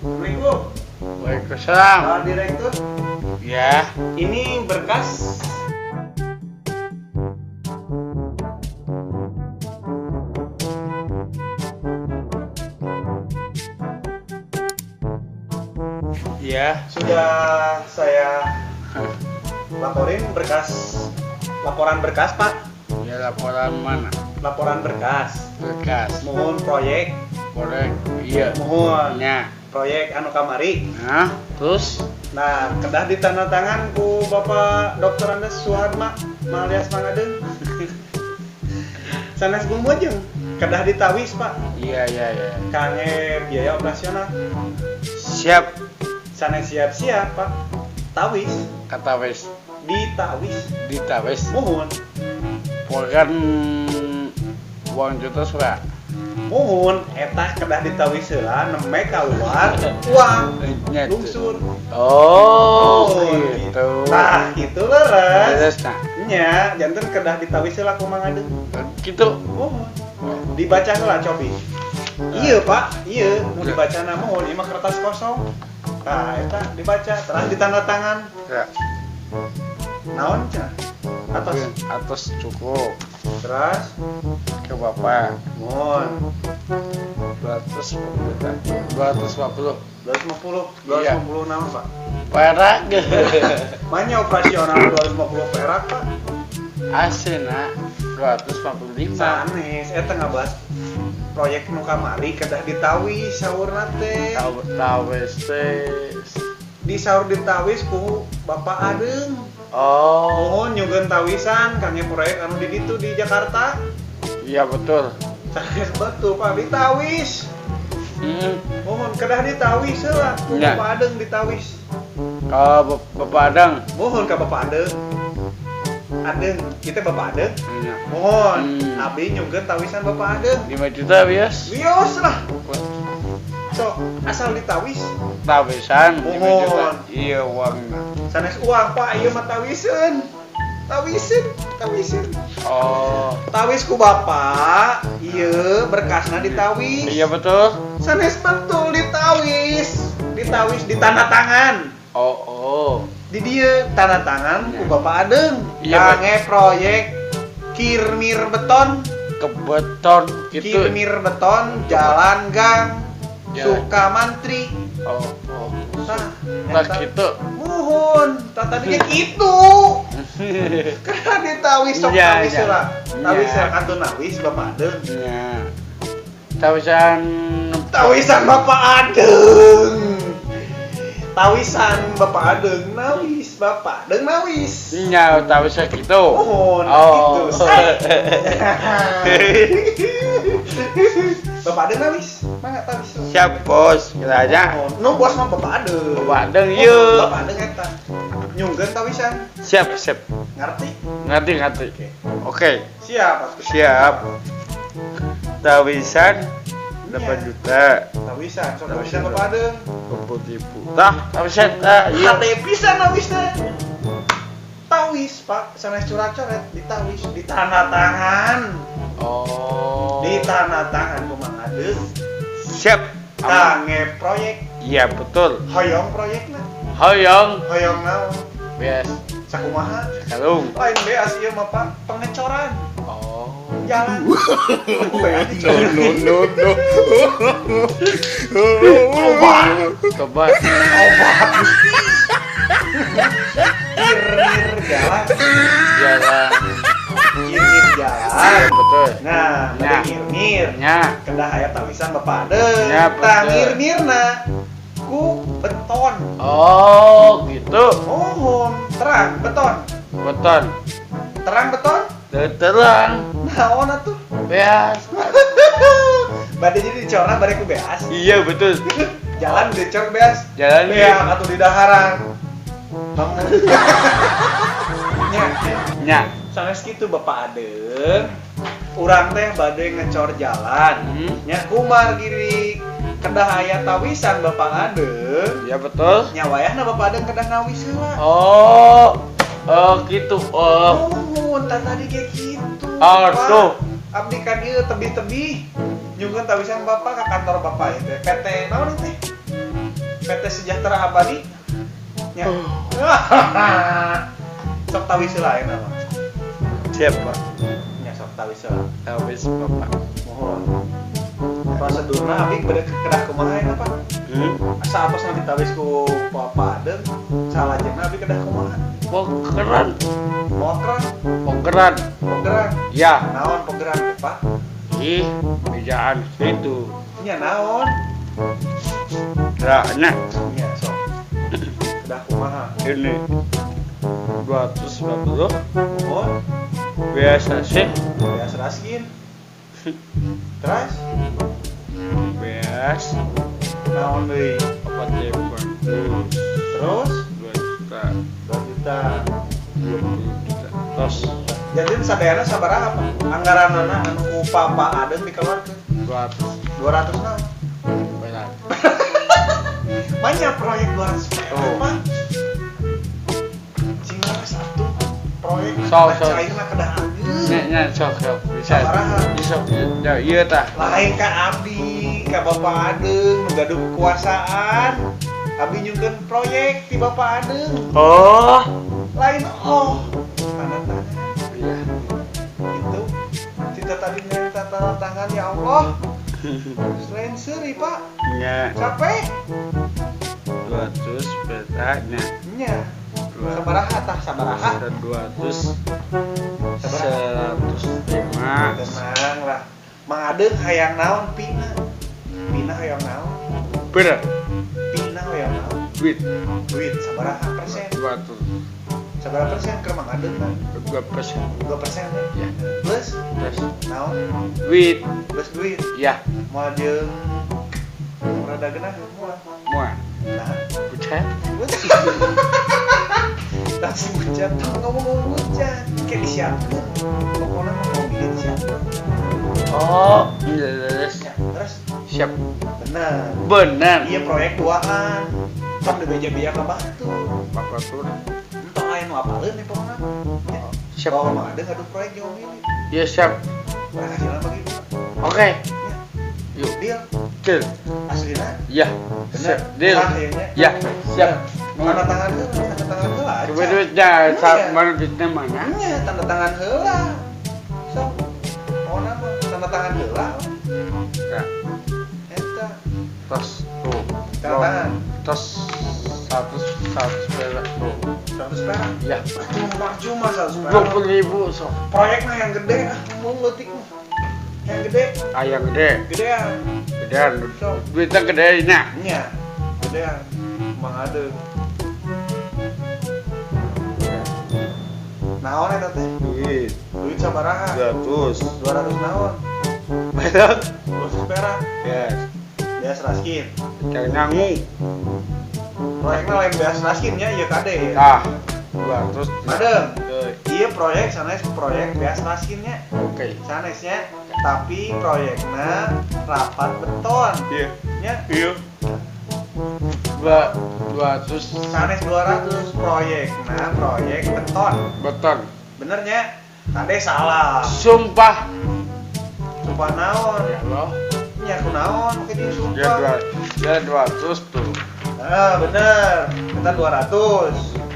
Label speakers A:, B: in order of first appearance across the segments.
A: Assalamualaikum.
B: Waalaikumsalam.
A: Pak Direktur.
B: Ya.
A: Ini berkas.
B: Ya.
A: Sudah saya laporin berkas, laporan berkas, Pak.
B: Ya, laporan mana?
A: Laporan berkas.
B: Berkas.
A: Mohon proyek.
B: Proyek. Iya.
A: Mohon.
B: Ya.
A: Proyek anu kamari.
B: Nah, terus?
A: Nah, kedah ditanda tangan ku Bapak Dr. Andes Suharma alias Mang Adeng. Sanes gumujeng, kedah ditawis, Pak.
B: Iya.
A: Kangge biaya operasional.
B: Siap.
A: Sanes siap-siap, Pak. Tawis.
B: Katawis.
A: Ditawis.
B: Ditawis.
A: Mohon.
B: Bukan uang juta surat.
A: Mohon eta kedah ditawis heula nembe kaluar uang lungsur.
B: Oh, gitu.
A: Tah, kitu leres.
B: Leres nah.
A: Nya, janten kedah ditawis heula ku Mang Adeng.
B: Kitu.
A: Mohon. Dibaca heula cobi. Iya, Pak. Iya, nu dibacana mohon ieu mah kertas kosong. Tah, eta dibaca, terus ditanda tangan.
B: Ya.
A: Naon cenah? Atos.
B: Atos cukup.
A: Terus
B: ke Bapak.
A: Mohon.
B: 250 juta. 250.
A: 250.
B: Iya.
A: 250 nama, Pak?
B: Perak.
A: Manya operasional 250 perak, Pak.
B: Asena 245.
A: Sanes eta ngabahas proyek nu kamari kedah ditawis saurna teh.
B: Tawis teh.
A: Disaur ditawis ku Bapak Adeng.
B: Oh.
A: Mohon nyugeun tawisan kangge proyek anu di ditu di Jakarta.
B: Iya betul.
A: Sanes betul, Pak, ditawis. Mohon kedah ditawis heula ku
B: Ya.
A: Bapak Adeng ditawis.
B: Ka Bapak Adeng.
A: Mohon ka Bapak Adeng. Adeng, kita Bapak Adeng.
B: Ya.
A: Mohon, abdi nyugeun tawisan Bapak Adeng.
B: 5 juta bias.
A: Wios lah. So, asal ditawis.
B: Tawisan 5 juta.
A: Mohon.
B: Iya uangna.
A: Sanes uang, Pak, ieu mah tawiseun. Tawiseun, tawiseun.
B: Oh.
A: Tawis ku Bapak, ieu berkasna ditawis.
B: Iya betul.
A: Sanes betul ditawis. Ditawis di tanda tangan.
B: Oh, oh.
A: Di dieu tanda tangan ku Bapak Adeng.
B: Iya,
A: kangge proyek kirmir beton.
B: Kebeton gitu.
A: Kirmir beton jalan gang
B: Jalan.
A: Sukamantri.
B: Oh, oh.
A: Tah,
B: Tah
A: eta.
B: gitu.
A: Muhun, tah tadi ge kitu. Karena ditawis sok
B: Iya,
A: tawis
B: iya.
A: heula. Tawis
B: Iya.
A: heula kantun nawis Bapak Adeng.
B: Ya. Tawisan
A: Tawisan Bapak Adeng. Tawisan Bapak Adeng nawis Bapak Adeng nawis.
B: Nya tawisan gitu.
A: Mohon
B: Oh.
A: gitu. Bapak Adeng nawis. Mangga tawis.
B: Siap, Bos. Kiranya
A: Mohon. Nu bos mah Bapak Adeng.
B: Bapak Adeng,
A: Mohon,
B: ieu.
A: Bapak Adeng eta. Nyungkeun tawisan.
B: Siap, siap.
A: Ngerti?
B: Ngerti, ngerti. Oke.
A: Siap, Pak.
B: Siap. Tawisan 8 juta.
A: Tawisan, sok tawisan Bapak Adeng.
B: 20.000. Tah, tawisan tah, iya.
A: Hate pisan nawisna. Tawis, Pak, sanes curat-coret ditawis, ditanda tangan.
B: Oh.
A: Ditanda tangan ku Mang Adeng.
B: Siap. Aman.
A: Kangge proyek,
B: Iya, betul.
A: hoyong proyekna.
B: Hoyong.
A: Hoyong naon?
B: Beas.
A: Sakumaha?
B: Kalung.
A: Lain beas ieu mah, Pak, pengecoran.
B: Oh.
A: Jalan. Beas dicor.
C: No, no, no.
A: Obat.
B: Coba.
A: Obat. Kirmir jalan.
B: Jalan.
A: Kirmir jalan.
B: Iya, betul.
A: Nah,
B: Nah.
A: bade ngirmir.
B: Nya.
A: Kedah aya tawisan Bapak Adeng.
B: Ya,
A: Tah
B: betul.
A: ngirmirna ku beton.
B: Oh, gitu.
A: Mohon, terang beton.
B: Beton.
A: Terang beton?
B: Terang.
A: Naon atuh?
B: Beas.
A: Bade jadi dicorna bade ku beas.
B: Iya, betul.
A: Jalan dicor beas.
B: Jalan
A: Beas atuh di daharan. Bangun. Nya,
B: Nya.
A: sanes kitu Bapak Adeng. Urang teh bade ngecor jalan. Nya kumar giri kedah aya tawisan Bapak Adeng.
B: Iya, betul.
A: Nya wayahna Bapak Adeng kedah nawis heula.
B: Oh. Oh, gitu. Oh.
A: Nuhun, tah tadi ge kitu.
B: Aduh.
A: Pak. Abdi ka dieu tebih-tebih. Nyungkeun tawisan Bapak ka kantor Bapak ieu teh. PT naon ieu teh? PT Sejahtera Abadi. Nya. Sok tawis heula ayeuna mah.
B: Siap, Pak.
A: Nya sok tawis heula.
B: Tawis Bapak.
A: Mohon. Prosedurna abdi bade kedah kumaha ayeuna, Pak? Asa atos nanti tawis ku Bapak Adeng, salajengna abdi kedah kumaha?
B: Pokeran.
A: Pokeran,
B: Pokeran.
A: pokeran.
B: Ya.
A: Naon pokeran teh, Pak?
B: Ih, bejaan situ.
A: Nya naon?
B: Nah,
A: Nya sok. Kedah kumaha?
B: ini 250
A: Mohon.
B: biasa sih.
A: Beas raskin. Terus
B: Beas
A: naon deui?
B: apa telepon terus
A: Terus
B: 2 juta
A: 2 juta.
B: 20 juta tos
A: Jadi sadayana sabaraha, Pak? Anggaranana anu ku Papa Adeng dikeluarkeun
B: 200
A: 200 naon?
B: berat.
A: Banyak proyek 200 perak,
B: Oh.
A: Pak. Cing satu proyek
B: So, so.
A: cairna kedah ageung.
B: Nya nya sok sok bisa
A: Sabaraha?
B: bisa ya iya tah.
A: Lain ka abdi, ka Bapak Adeng nu gaduh kekuasaan. Abdi nyungkeun proyek ti Bapak Adeng.
B: Oh
A: Lain oh, tanda tangan
B: iya.
A: itu. Kita tadi minta tanda tangan ya Allah. Selain seri, Pak.
B: Nya
A: Capek.
B: 200 peraknya
A: Nya. Sabaraha tah sabaraha?
B: 200
A: Sabaraha?
B: 105
A: Tenang lah. Mang Adeng hayang naon pina? Pina hayang naon?
B: berat
A: Pina hayang naon?
B: duit
A: Duit sabaraha persen?
B: 200
A: Sabaraha persen keur Mang Adeng mah?
B: 2%.
A: 2%
B: Ya
A: plus
B: terus
A: naon?
B: duit
A: Plus duit.
B: ya
A: Moal jeung rada geunah moal.
B: mua
A: Nah,
B: bucat
A: tah si bucat tong ngomong-ngomong bucat kayak disiapkeun. Pokokna mah mau bikin disiapkeun.
B: Oh yes.
A: Ya, terus
B: Siap
A: bener.
B: benar.
A: Iya proyek duaan. Tong dibeja-beja ka batu.
B: Bapak tuh
A: Entong aya nu apaleun nih pokokna mah. Ya.
B: Siap.
A: Bahwa Mang Adeng gaduh proyek jeung Om ini.
B: Ya siap.
A: Urang hasilna begitu.
B: Oke.
A: Ya,
B: Yuk
A: deal.
B: Deal.
A: Aslina
B: Ya.
A: bener.
B: Siap. Deal.
A: Sah ya nya.
B: Ya siap.
A: Tanda tangan heula, tanda tangan heula.
B: Coba duitnya,
A: Iya.
B: mana duitnya mana?
A: Nya tanda tangan heula. Sok. Pokona mah tanda tangan heula.
B: Ya,
A: Eta
B: tos tuh.
A: tanda tangan
B: Tos 100 perak tuh.
A: 100 perak.
B: Ya.
A: Cuma cuma 100 perak.
B: 20.000 sok.
A: Proyeknya yang gede ah, mau leutik mah. Yang gede,
B: Ayang gede,
A: gedean.
B: gedean.
A: Sok.
B: Duitnya gede nya.
A: Nya, gedean. Mang Adeng. Naon eta teh?
B: Duit
A: Duit sabaraha?
B: 200.
A: 200 naon?
B: Perak.
A: 200 perak.
B: Yes.
A: Beas raskin.
B: Jangan nyangu.
A: Proyeknya lain beas raskin nya ieu kade ya.
B: Ah, 200.
A: Madem.
B: Eh,
A: Iya proyek sanes proyek beas raskinnya.
B: Oke.
A: Sanesnya tapi proyeknya rapat beton.
B: Iya.
A: Nya
B: Iya. 200
A: sanes 200 proyeknya proyek beton.
B: beton.
A: Benernya kade salah.
B: Sumpah.
A: Sumpah naon?
B: Ya Allah.
A: Nya ku naon make
B: Ya
A: disumpah.
B: dua, ya 200 tuh.
A: Ah, bener. Kita 200.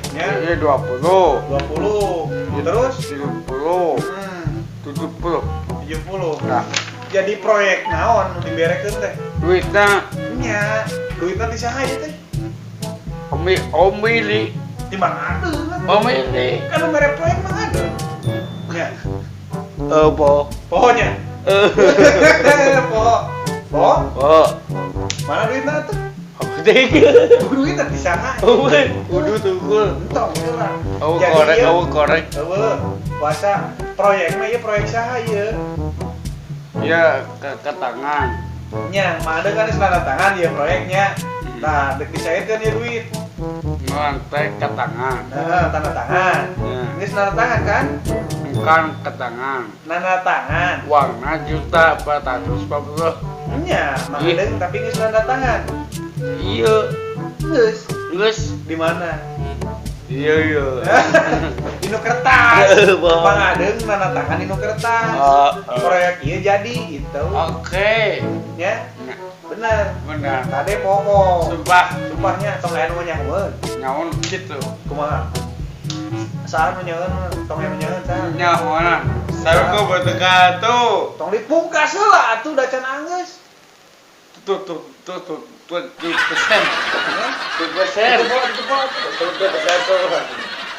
A: Nya
B: Ini 20.
A: 20. Terus
B: 30, 70.
A: 70.
B: Nah,
A: Jadi proyek naon nu diberekeun teh?
B: duitnya
A: Nya, duitna di saha ieu teh?
B: Omili,
A: Di Mang Adeng.
B: Omili.
A: Kan nu mere proyek Mang Adeng. Nya,
B: Eh, po.
A: pokoknya.
B: Eh,
A: Po. Po,
B: po.
A: mana duitna tuh?
B: Apa deh?
A: Duitna di saha?
B: Oh, kudu tunggu.
A: Entong heula.
B: Oh,
A: Jadi
B: korek,
A: ieu-
B: oh, korek.
A: Eueuh, puasa proyekna ieu proyek saha ieu?
B: Ya, ke tangan.
A: Nya, Mang Adeng kan geus tanda tangan ieu proyeknya. Nah, dek dicairkeun ieu duit.
B: Ngelantai ke tangan.
A: Nah, tanda tangan.
B: Ya.
A: Geus tanda tangan kan?
B: Bukan ke tangan.
A: Nanda tangan.
B: Uangnya juta 440.
A: Nya, Mang
B: Iya.
A: Adeng tapi geus tanda tangan.
B: Iya.
A: Geus.
B: Geus.
A: Di mana?
B: Iya, iya.
A: Dinu kertas.
B: Bohong.
A: Mang Adeng nanda tangan dinu kertas.
B: Ah, ah.
A: Proyek ieu jadi gitu.
B: Oke.
A: Ya,
B: Nah,
A: bener. Bener.
B: Bener.
A: Kade poho.
B: Sumpah.
A: Sumpahnya tong aya nu nyahoeun.
B: Nyaon gitu.
A: Kumaha? Saha nu nyahoeun tong aya nu nyahoeun saha?
B: Nyahonan. Saruko berteka tuh.
A: Tong dipungkas heula atuh da can anggeus.
B: Tuh tuh tuh tuh tuh tuh persen. Tuh persen.
A: Tutup pola, tutup pola.
B: Tuh persen tuh.